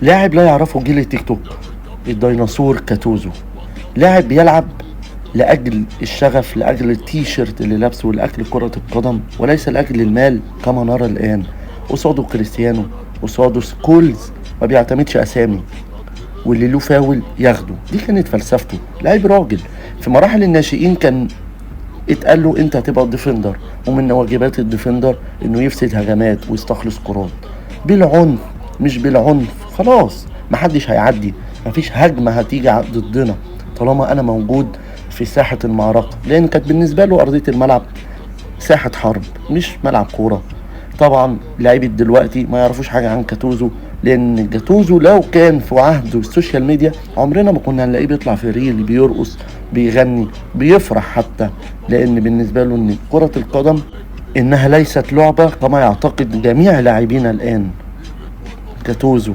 لاعب لا يعرفه جيل التيك توك، الديناصور كاتوزو. لاعب بيلعب لأجل الشغف، لأجل التيشيرت اللي لابسه، لأجل كرة القدم وليس لأجل المال كما نرى الآن. قصاده كريستيانو، قصاده سكولز، ما بيعتمدش أسامي، واللي له فاول ياخده. دي كانت فلسفته. لعيب راجل. في مراحل الناشئين كان اتقال له انت هتبقى defender، ومن واجبات ال defender انه يفسد هجمات ويستخلص كرات بالعنف. مش بالعنف خلاص محدش هيعدي، مفيش هجمة هتيجي ضدنا طالما انا موجود في ساحة المعركة، لان كانت بالنسبة له ارضية الملعب ساحة حرب مش ملعب كورة. طبعا لعيبة دلوقتي ما يعرفوش حاجة عن كاتوزو، لان جاتوزو لو كان في عهده ال social media عمرنا ما كنا هنلاقيه بيطلع في reel بيرقص بيغني بيفرح حتى، لان بالنسبة له ان كرة القدم انها ليست لعبة كما يعتقد جميع لاعبينا الان. جاتوزو